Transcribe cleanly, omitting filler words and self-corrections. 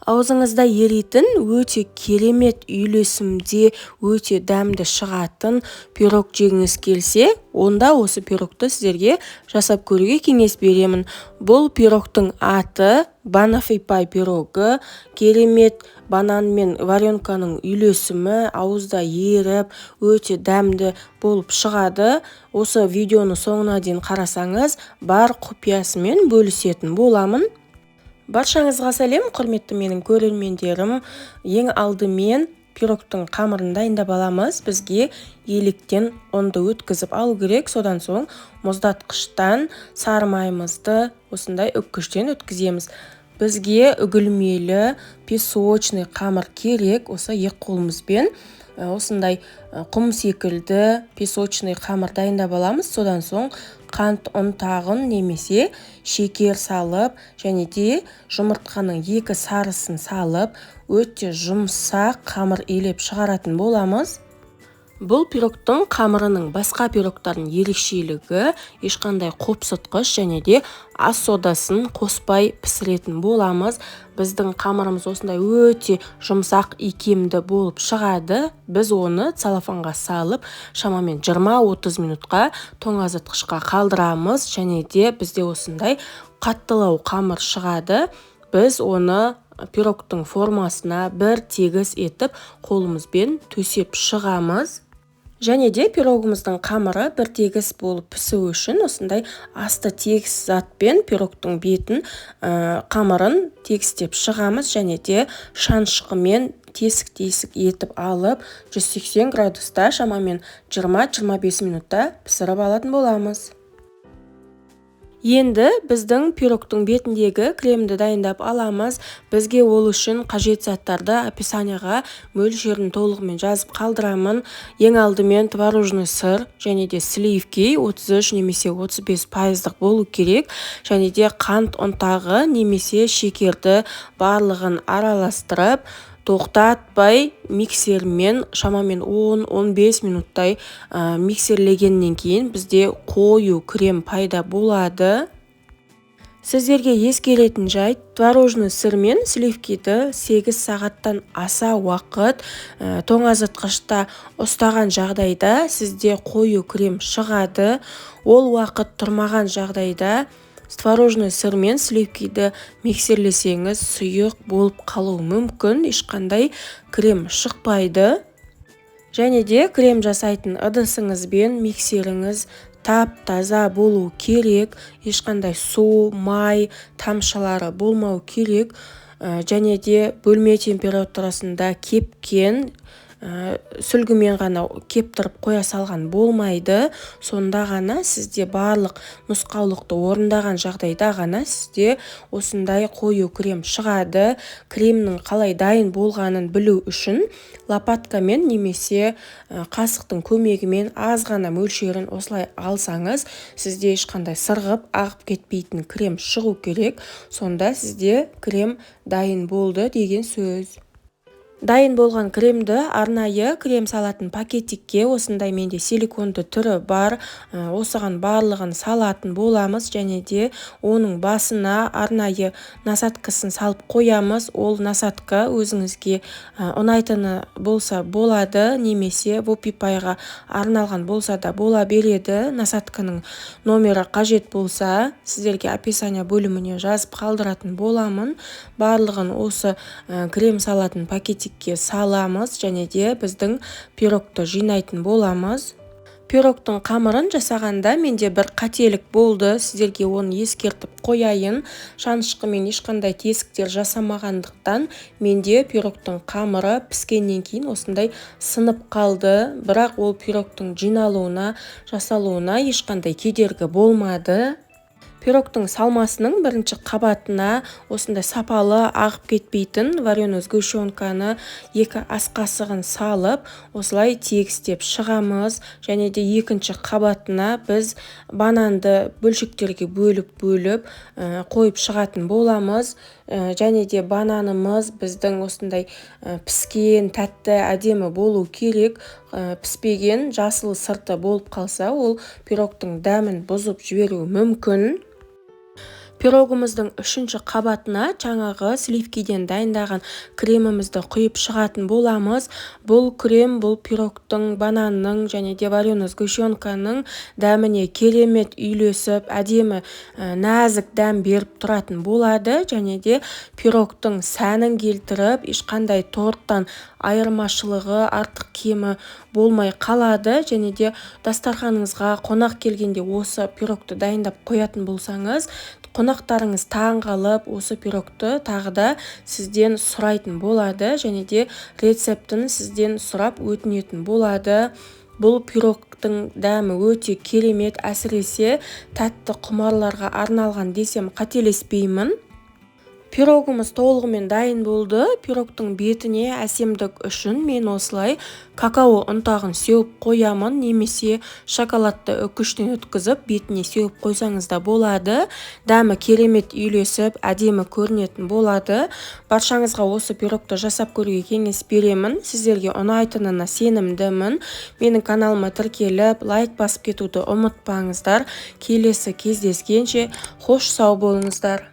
Аузыңызда еритін, өте керемет үйлесімде, өте дәмді шығатын пирог жегіңіз келсе, онда осы пирогты сіздерге жасап көруге кеңес беремін. Бұл пирогтың аты Баноффи пай пирогы. Керемет банан мен варенканың үйлесімі ауызда еріп, өте дәмді болып шығады. Осы видеоны соңына дейін қарасаңыз, бар құпиясымен бөлісетін боламын. Баршаңызға сәлем, құрметті менің көрермендерім. Ең алдымен пирогтың қамырын дайындап аламыз. Бізге електен ұнды өткізіп алу керек. Содан соң мұздатқыштан сары майымызды осындай үккіштен өткіземіз. Бізге үгілмелі песочный қамыр керек. Осы екі қолымызбен осындай құм секілді песочный қамыр дайындап аламыз. Содан соң қант ұнтағын немесе шекер салып, және де жұмыртқаның екі сарысын салып, өте жұмсақ қамыр илеп шығаратын боламыз. Бұл пирогтың қамырының басқа пирогтардың ерекшелігі: ешқандай қопсытқыш және де ас содасын қоспай пісіретін боламыз. Біздің қамырымыз осындай өте жұмсақ, икемді болып шығады. Біз оны целлофанға салып, шамамен 20-30 минутқа тоңазытқышқа қалдырамыз, және де бізде осындай қаттылау қамыр шығады. Біз оны пирогтың формасына бір тегіс етіп қолымызбен төсеп шығамыз. Және де пирогымыздың қамыры бір тегіс болып пісу үшін осындай асты тегіс затпен пирогтың бетін, қамырын тегістеп шығамыз, және де шанышқымен тесік-тесік етіп алып, 180 градуста шамамен 20-25 минутта пісіріп алатын боламыз. Енді біздің пирогтың бетіндегі кремді дайындап аламыз. Бізге ол үшін қажет заттарды описанияға мөлшерін толығымен жазып қалдырамын. Ең алдымен творожный сыр және де сливки 33 немесе 35 пайыздық болу керек, және де қант ұнтағы немесе шекерді барлығын араластырып, тоқтатпай миксермен шамамен 10-15 минуттай миксерлегеннен кейін бізде қою крем пайда болады. Сіздерге ескеретін жайт: творожный сыр мен сливкиді 8 сағаттан аса уақыт тоңазытқышта ұстаған жағдайда сізде қою крем шығады. Ол уақыт тұрмаған жағдайда творожный сыр мен сливкиді миксерлесеңіз, сұйық болып қалуы мүмкін, ешқандай крем шықпайды. Және де крем жасайтын ыдысыңыз бен миксеріңіз тап-таза болу керек, ешқандай су, май тамшылары болмау керек, және де бөлме температурасында кепкен, сүлгімен ғана кептіріп қоя салған болмайды. Сонда ғана сізде, барлық нұсқаулықты орындаған жағдайда ғана сізде осындай қою крем шығады. Кремнің қалай дайын болғанын білу үшін лопаткамен немесе қасықтың көмегімен аз ғана мөлшерін осылай алсаңыз, сізде ешқандай сырғып ағып кетпейтін крем шығу керек. Сонда сізде крем дайын болды деген сөз. Дайын болған кремді арнайы крем салатын пакетикке, осындай менде силиконды түрі бар, осыған барлығын салатын боламыз, және де оның басына арнайы насадкасын салып қоямыз. Ол насадка өзіңізге ұнайтыны болса болады немесе воппи пайға арналған болса да бола береді. Насадканың номері қажет болса, сіздерге описание бөліміне жазып қалдыратын боламын. Барлығын осы крем салатын пакетик саламыз және де біздің пирогты жинайтын боламыз. Пирогтың қамырын жасағанда менде бір қателік болды, сіздерге оны ескертіп қояйын. Шанышқымен ешқандай тесіктер жасамағандықтан, менде пирогтың қамыры піскеннен кейін осындай сынып қалды. Бірақ ол пирогтың жиналуына, жасалуына ешқандай кедергі болмады. Пирогтың салмасының бірінші қабатына осындай сапалы, ағып кетпейтін вареный сгущенканы 2 ас қасығын салып, осылай тегістеп шығамыз. Және де екінші қабатына біз бананды бөлшектерге бөліп-бөліп қойып шығатын боламыз. Және де бананымыз біздің осындай піскен, тәтті, әдемі болу керек. Піспеген, жасыл сырты болып қалса, ол пирогтың дәмін бұзып жіберуі мүмкін. Пирогымыздың үшінші қабатына жаңағы сливкиден дайындаған кремімізді құйып шығатын боламыз. Бұл крем бұл пирогтың, бананның және де вареный сгущенканың дәміне керемет үйлесіп, әдемі нәзік дәм беріп тұратын болады және де пирогтың сәнін келтіріп, ешқандай торттан айырмашылығы, артық кемі болмай қалады. Және де дастарханыңызға қонақ келгенде осы пирогты дайындап қоятын болсаңыз, қонақтарыңыз таң қалып, осы пирогты тағы да сізден сұрайтын болады және де рецептін сізден сұрап өтінетін болады. Бұл пирогтың дәмі өте керемет, әсіресе тәтті құмарларға арналған десем қателеспеймін. Пирогымыз толығымен дайын болды. Пирогтың бетіне әсемдік үшін мен осылай какао ұнтағын сеуіп қоямын, немесе шоколадты үкіштен өткізіп бетіне сеуіп қойсаңыз да болады. Дәмі керемет үйлесіп, әдемі көрінетін болады. Баршаңызға осы пирогты жасап көруге кеңес беремін. Сіздерге ұнайтынына сенімдімін. Менің каналыма тіркеліп, лайк басып кетуді ұмытпаңыздар. Келесі кездескенше қош сау болыңыздар.